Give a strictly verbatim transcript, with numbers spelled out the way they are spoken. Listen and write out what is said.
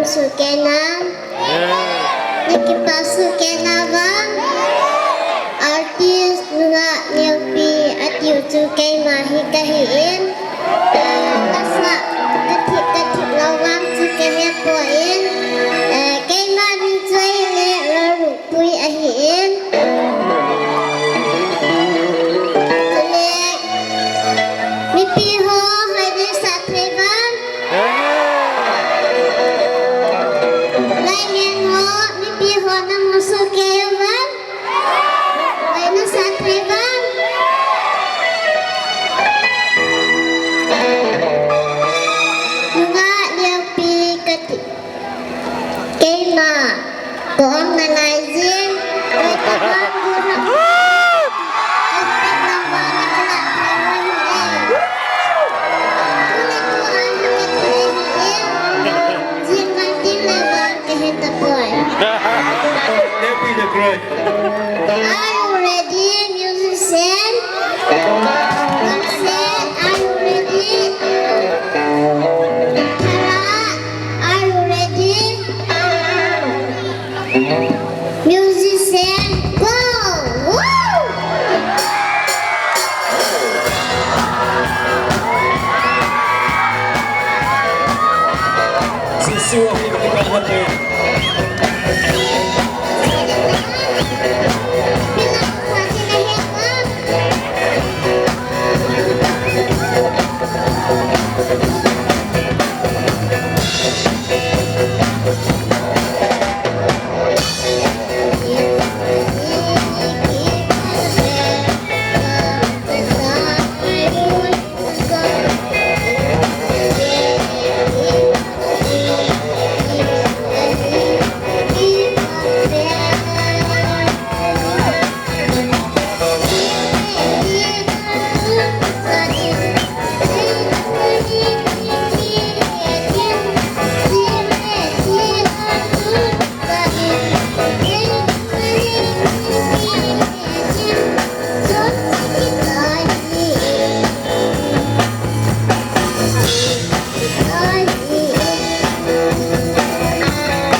Sukena. Nikipa sukena vang. Artist nunga Nengpi atiu chu keima hi kahi in. Eh, kasa kathip kathip lou vang chu kahe poi. Eh, keima min chu ahile Lalrungpui ahi in. Chule mipi ho hoinasa thei vang. Laimen ho, mipi ho namu soh kei uvem? Hoinasa thei vang. Nunga Nengpi kati. Keima. Ko-om nalai jing. Koi tobang bu ham. Koi tobang bu ham. Koi tobang bu ham. Jing ngai ding le vang kahe tapoi. Happy the great. Are you ready, musician? Are you ready? Tara, are you ready? Musician, go! Woo! Sisi wa hii kati ka hati.